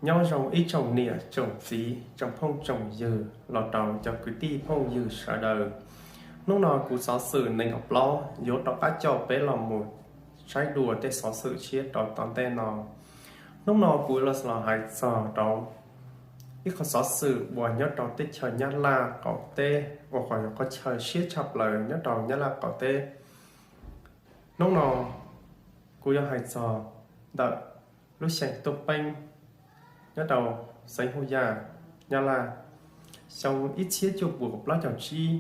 Nyob zoo ib tsoom niam tsoom txiv, tsoom phooj tsoom ywg los rau cov kwv tij phooj ywg sawv daws. Hnub no kuv xov xwm nees nkaum plaub yuav rov qab coj peb los mus saib dua tej xov xwm tshiab rau tom ntej no. Hnub no kuv los hais txog rau ib qho xov xwm uas nyob rau teb chaws Nyab Laj qaum teb, uas qhov, qhov chaw siab tshaj plaws nyob rau Nyab Laj qaum teb. Hnub no kuv yuav hais txog ntawm lub xeev Tooj Peeb nyob rau xeev Hauv Yaj, Nyab Laj. Xyoo ib txhiab cuaj puas plaub caug tsib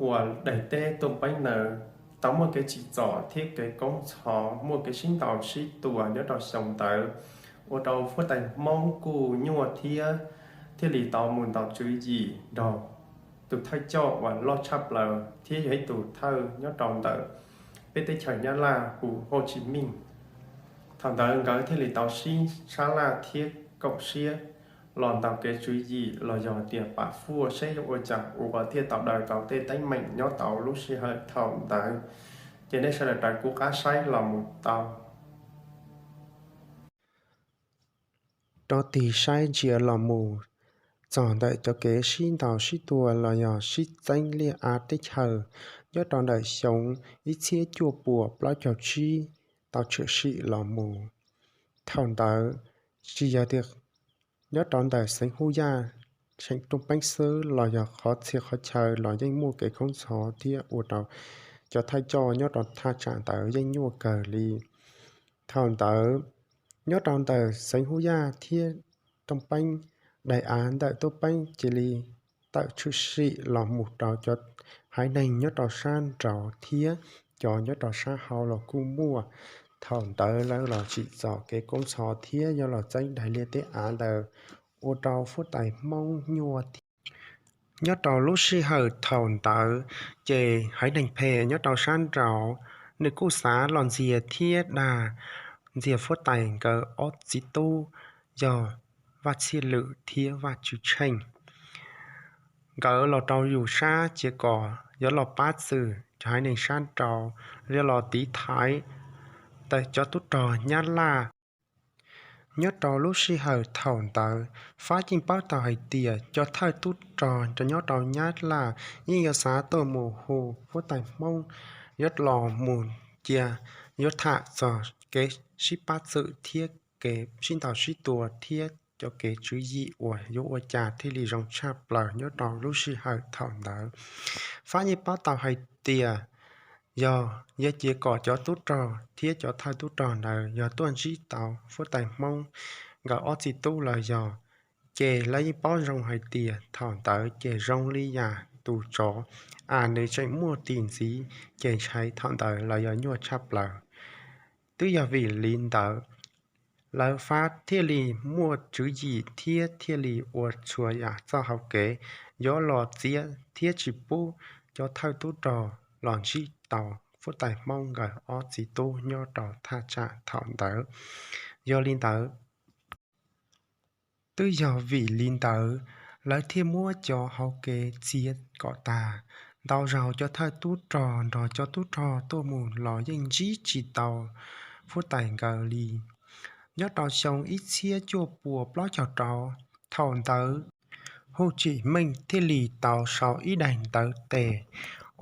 uas daim teb Tooj Peeb ntawd tau muaj kev tsim txom thiab kev koob ntxhov, muaj kev sib ntaus sib tua nyob rau xyoo ntawd, ua rau huab tais Hmoob kuj nyuaj thiab thiaj li tau mus ntaus tswv yim nrog tus thawj coj uas loj tshaj plaws thiab yog ib tug thawj nyob rau ntawm peb teb chaws Nyab Laj hu Hauv Tsis Meej. Thaum ntawd nkawd thiaj li tau sib sab laj thiab koom siab los ntaus kev tswv yim los yog tias pam fuaj seb yuav ua cas ua thiaj tau daws tau tej teeb meem nyob tau lub sij hawm thaum ntawd. Ces nej sawv daws raws kuv qab saib los mus tau rov tig saib ntsia los mus txog ntawm cov kev sib ntaus sib tua los yog sib txeeb liaj av teb chaws nyob rau ntawm xyoo ib txhiab cuaj puas plaub caug tsib tau tshwm sim los mus. Thaum ntawd tsis yog tias nyob rau ntawm xeev Hauv Yaj, xeev Tooj Peeb xwb los yog qhov txhia qhov chaw los yeej muaj kev koob ntxhov thiab ua rau cov thawj coj nyob rau thaj tsam ntawd yeej nyuaj kawg li. Thaum ntawd nyob rau ntawm xeev Hauv Yaj thiab Tooj Peeb, daim av ntawm Tooj Peeb cia li tawm tshwm sim los mus rau cov haiv neeg nyob rau sab nraud thiab cov nyob rau sab hauv los kuj muaj. Thaum ntawd lawv los tsim txom kev koob ntxhov thiab yuav los txeeb daim liaj teb av ntawd, ua rau huab tais Hmoob nyuaj thiab. Nyob rau lub sij hawm thaum ntawd ces haiv neeg phem nyob rau sab nraud nws kuj xav los ntxias thiab dag ntxias huab tais nkawd ob txiv tub yog Vaj Txhiaj Lwm thiab Vaj Tswv Tsheej. Nkawd los rau yus sab cia kom yuav los pab txwm cov haiv neeg sab nraud, yuav los tiv thaiv ntawm cov tub rog Nyab Laj. Nyob rau lub sij hawm thaum ntawd, Fab yeej paub tau hais tias cov thawj tub rog nyob rau Nyab Laj yeej yuav xav tuaj mus hu huab tais Hmoob yuav los mus cia, yuav tham txog kev sib pab txwm thiab kev sib ntaus sib tua thiab cov kev tswv yim uas yuav ua cas thiaj li zoo tshaj plaws nyob rau lub sij hawm thaum ntawd. Fab yeej paub tau hais tias yog, yog cia kom cov tub rog thiab cov thawj tub rog ntawd yog tuaj ntsib tau huab tais Hmoob nkawd ob txiv tub lawm yog, ces lawv yeej paub zoo hais tias thaum ntawd ces zoo li yam tus tsov, as nws tseem muaj tis ntxiv, ces ntshai thaum ntawd lawv yuav nyuaj tshaj plaws. Twb yog vim li ntawd, lawv Fab thiaj li muaj tswv yim thiab thiaj li ua txhua yam txoj hauv kev yuav los txiav thiab tsis pub cov thawj tub rog los ntsib tau huab tais Hmoob nkawd ob txiv tub nyob rau thaj tsam thaum ntawd. Yog li ntawd, twb yog vim li ntawd, lawv thiaj muab cov hauv kev txiav kom tag. Ntau zaus cov thawj tub rog nrog cov tub rog tuaj mus los yeej ntsib tsis tau huab tais nkawd li. Nyob rau xyoo ib txhiab cuaj puas plaub caug rau, thaum ntawd Hu Tsim Meej thiaj li tau sau ib daim ntawv tes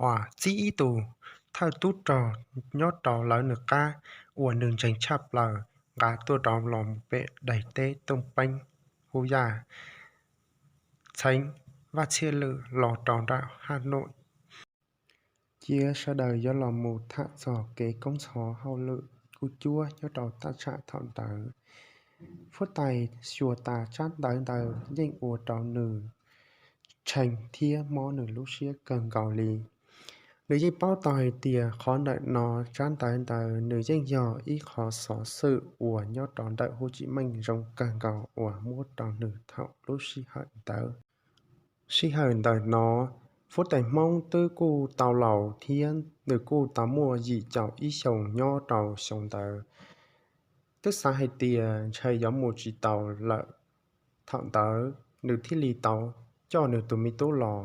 uas txib ib tus thawj tub rog nyob rau lawv nws qab uas nws ntseeg tshaj plaws nqa tuaj rau los pem daim teb Tooj Peeb, Hauv Yaj, txheeb Vaj Txhiaj Lwm los rau nram Haj Noim. Cia sawv daws yuav los mus tham txog kev koob ntxhov hauj lwm kuj cuab nyob rau thaj tsam thaum ntawd. Huab tais xyuas tas tsab ntawv ntawd yeej ua rau nws tshee thiab mob nws lub siab kawg nkaus li. Nws yeej paub tau hais tias qhov ntawm no tsab ntawv ntawd nws yeej yog ib qho xov xwm uas nyob rau ntawm Hu Tsim Meej zoo kawg nkaus uas muab rau nws thaum lub sij hawm ntawd. Sij hawm ntawm no, huab tais Hmoob twb kuj tau laus thiab nws kuj tau muaj yim caum ib xyoos nyob rau xyoo ntawd, twb xav hais tias ntshai yuav mus tsis tau lawm. Thaum ntawd nws thiaj li tau coj nws tus me tub los,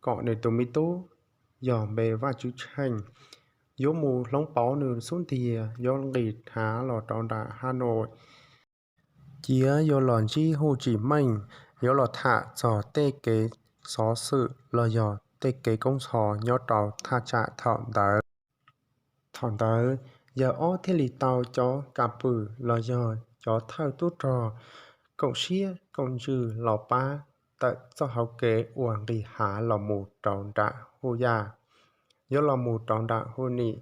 kom nws tus me tub yog npe Vaj Tswv Tsheej yuav mus hloov pauv nws xub ntiag yuav nqis hav los rau nram Haj Noim. Cia yuav los ntsib Hu Tsis Meej, yuav los tham txog tej kev xov xwm los yog tej kev koob txhos nyob rau thaj tsam thaum ntawd. Thaum ntawd, yawg ob thiaj li tau cov kas pwm los yog cov thawj tub rog koom siab koom ntsws los pab tawm txoj hauv kev uas nqis hav los mus rau nram Hu Yaj, yuav los mus rau nram Hu Nim.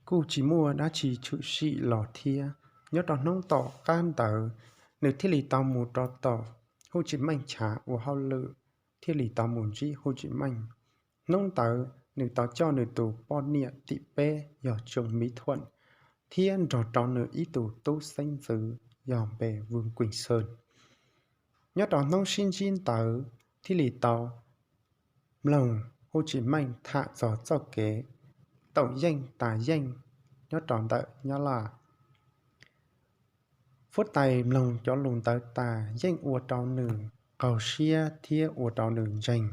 Kuj tsis muaj dab tsi tshwm sim los thiab. Nyob rau hnub tom qab ntawd, nws thiaj li tau mus rau tom Hu Tsis Meej chav ua hauj lwm, thiaj li tau mus ntsib Hu Tsis Meej. Hnub ntawd nws tau coj nws tus poj niam tim peb yog Tsoom Miv Thuam thiab nrog rau nws ib tug tub xeeb ntxwv yog npe Vwm Kuim Xwm. Nyob rau hnub sib ntsib ntawd thiaj li tau mloog Hu Tsis Meej tham txog txoj kev toom yeej tas yeej nyob rau ntawm Nyab Laj. Fuab Tais mloog cov lus ntawd tas yeej ua rau nws qaug siab thiab ua rau nws ntseeg,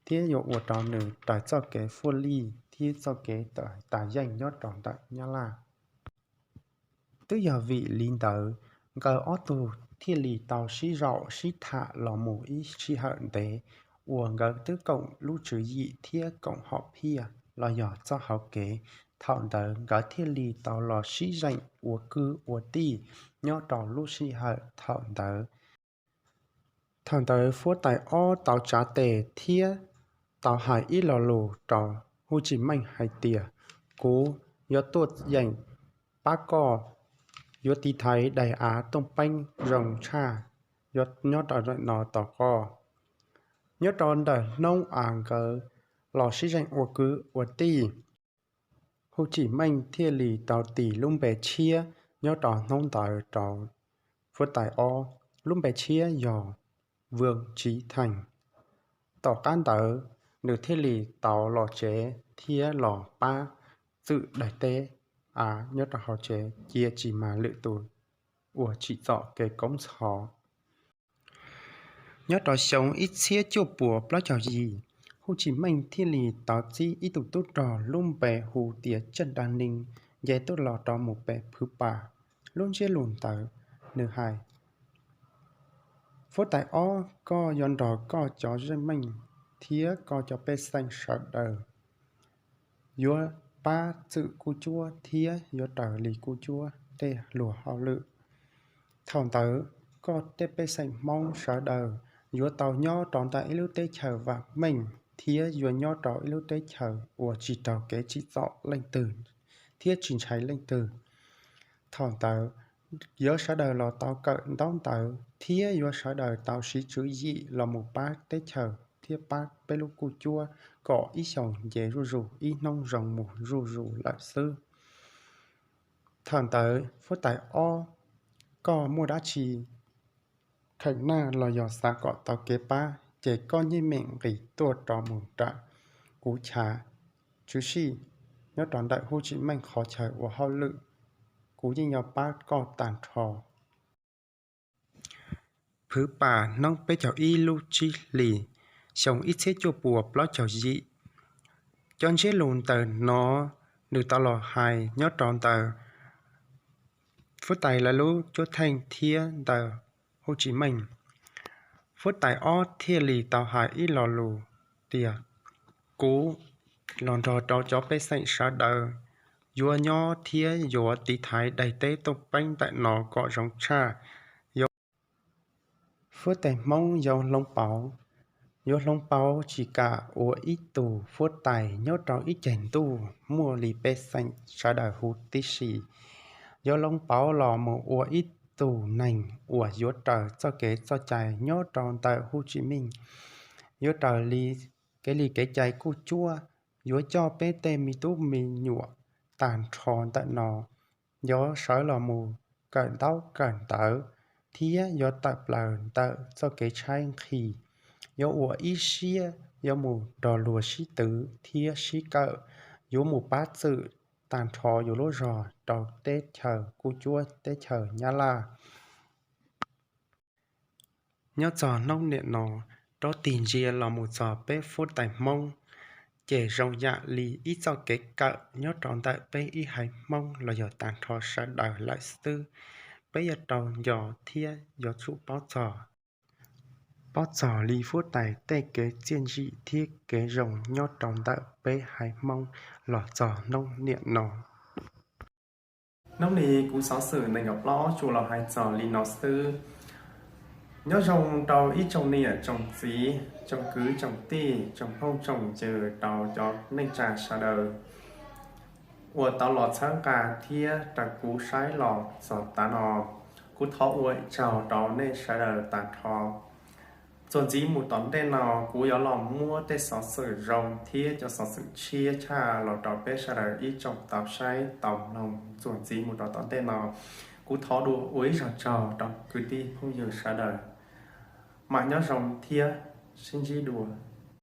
thiab yuav ua rau nws raws txoj kev fuaj lij thiab txoj kev tas yeej nyob rau ntawm Nyab Laj. Twb yog vim li ntawd, nkawd ob tug thiaj li tau sib zaum sib tham los mus ib sij hawm ntev, uas nkawd twb koom lub tswv yim thiab koom hom phiaj los yog txoj hauv kev. Thaum ntawd nkawd thiaj li tau los sib zeem ua kwv ua tij nyob rau lub sij hawm thaum ntawd. Thaum ntawd Fuab Tais ob tau tsav tes thiab tau hais ib lo lus rau Hu Tsis Meej hais tias, kuv yuav tuaj yeem pab koj, yuav tiv thaiv daim av Tooj Peeb zoo tshaj, yuav nyob rau no tos koj. Nyob rau ntawm hnub uas nkawd los sib zeem ua kwv ua tij, Hu Tsis Meej thiaj li tau tis lub npe tshiab nyob rau hnub ntawd rau Fuab Tais ob, lub npe tshiab yog Vwm Tsiv Theej. Tom qab ntawd, nws thiaj li tau los tsev thiab los pab txwm daim teb av nyob rau hauv tsev cia tsis mag lwm tus uas tsim txom kev koob txhos. Nyob rau xyoo ib txhiab cuaj puas plaub caug yim, Hu Tsis Meej thiaj li tau txib ib tug tub rog lub npe hu tias Tseej Dab Neeg nce tuaj los rau mus pem Phwv Pas. Lub ntsiab lus ntawd nws hais, Fuab Tais ob, koj yuav nrog koj cov zeej meej thiab koj cov pej xeem sawv daws yuav pab txwm kuj cuab thiab yuav raws li kuj cuab tej luag hauj lwm. Thaum ntawd koj tej pej xeem Hmoob sawv daws yuav tau nyob rau ntawm ib lub teb chaws vam meej thiab yuav nyob rau ib lub teb chaws uas tsis raug kev tsim txom leej twg thiab tsis ntshai leej twg. Thaum ntawd yuav sawv daws los tau kawm ntaub ntawv thiab yuav sawv daws tau siv tswv yim los mus pab teb chaws thiab pab peb lub kuj cuab kom ib xyoos nce zuj zus, ib hnub zoo mus zuj zus lawm xwb. Thaum ntawd Fuab Tais ob, koj muaj dab tsi kheem naj los yog xav kom tau kev pab ces koj yeej meem nqis tuaj rau mus nram kuv chav tswv sij nyob rau ntawm Hu Tsis Meej qhov chaw ua hauj lwm, kuv yeej yuav pab koj tag nrho. Phwv Pas hnub peb caug ib lub tsib hlis, xyoo ib txhiab cuaj puas plaub caug yim. Cov ntsiab lus ntawm no nws tau los hais nyob rau ntawm Fuab Tais lawv lub cuab theej thiab ntawm Hu Tsis Meej. Fuab Tais ob thiaj li tau hais ib lo lus tias, kuv los nrog rau cov pej xeem sawv daws yuav nyob thiab yuav tiv thaiv daim teb Tooj Peeb ntawm no kom zoo tshaj. Yuav, Fuab Tais Hmoob yuav hloov pauv, yuav hloov pauv tsis kam ua ib tug Fuab Tais nyob rau ib ceg ntuj muaj li pej xeem sawv daws huv tib si. Yuav hloov pauv los mus ua ib tug neeg uas yuav raws txoj kev txoj cai nyob rau ntawm Hu Tsis Meej, yuav raws li kev li kev cai kuj cuab, yuav coj peb tej me tub me nyuam tag nrho ntawm no yuav sawv los mus kawm ntaub kawm ntawv thiab yuav tawm plaws ntawm txoj kev tshaib nqhis, yuav ua ib siab yuav mus nrog luag sib twv thiab sib kawm, yuav mus pab txwm tag nrho yus lub zog rau teb chaws kuj cuab teb chaws Nyab Laj. Nyob txog hnub niaj no, rov tig ntsia los mus txog peb Fuab Tais Hmoob, ces zoo yam li ib txoj kev kawm nyob rau ntawm peb ib haiv Hmoob los yog tag nrho sawv daws lawm xwb. peb yuav tau nco thiab yuav tsum paub txog, paub txog li huab tais tej kev txiaj ntsim thiab kev zoo nyob rau ntawm peb haiv Hmoob los txog hnub niaj no. Hnub no kuv xov xwm nees nkaum plaub tsuas los hais txog li no xwb. Nyob zoo rau ib tsoom niam tsoom txiv, tsoom kwv tsoom tij, tsoom phooj tsoom ywg, rau cov neej tsa sawv daws uas tau los txhawb nqa thiab raws kuv saib los txog tav no. Kuv thov ua tsaug rau nej sawv daws tag nrho. Txuas ntxiv mus tom ntej no, kuv yuav los muab tej xov xwm zoo thiab cov xov xwm tshiab tshaj los rau peb sawv daws ib tsoom tau saib tau mloog txuas ntxiv mus rau tom ntej no. Kuv thov dua ua ib zaug tsaug rau kwv tij phooj ywg sawv daws. Mam nyob zoo thiab sib ntsib dua.